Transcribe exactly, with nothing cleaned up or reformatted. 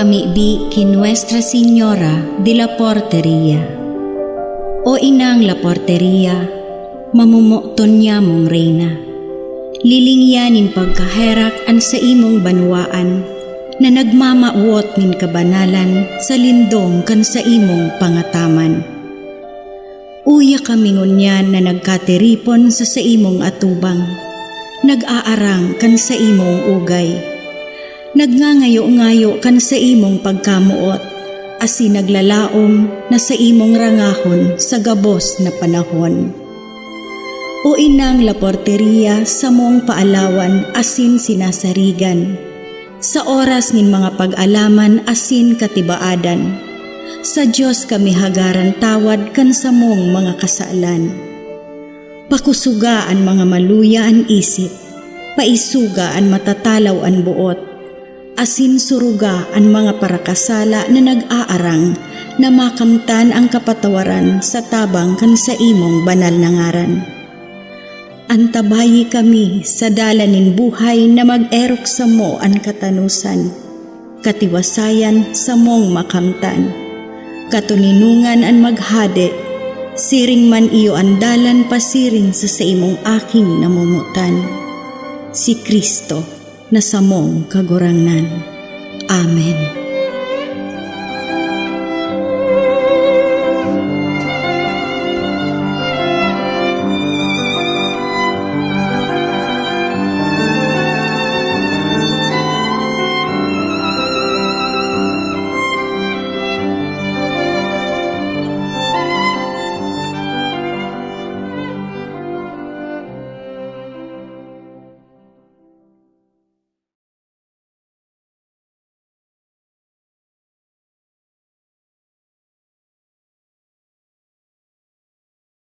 Pamibi ki Nuestra Señora de la Porteria. O Inang La Porteria, mamomoton nyamong Reyna, lilingyan nin pagkaherak an saimong banwaan na nagmamawot nin kabanalan sa lindong kan saimong pangataman. Uya kami ngunyan na nagkatiripon sa saimong atubang, nag-aarang kan saimong ugay, nagngangayo-ngayo kan saimong pagkamoot, asin naglalaom na saimong rangahon sa gabos na panahon. O Inang La Porteria, samong paalawan asin sinasarigan, sa oras nin mga pag-alaman asin katibaadan, sa Dios kami hagaran tawad kan samong mga kasalan. Pakusuga an mga maluya an isip, paisuga an matatalaw an boot, asin suruga an mga parakasala na nag-aarang na makamtan an kapatawaran sa tabang kan saimong banal na ngaran. Antabayi kami sa dalan nin buhay na mag-erok samo an katanosan, katiwasayan samong makamtan, katoninongan an maghade, siring man iyo an dalan pasiring sa saimong aking namomotan, si Cristo na samong Kagurangnan. Amen.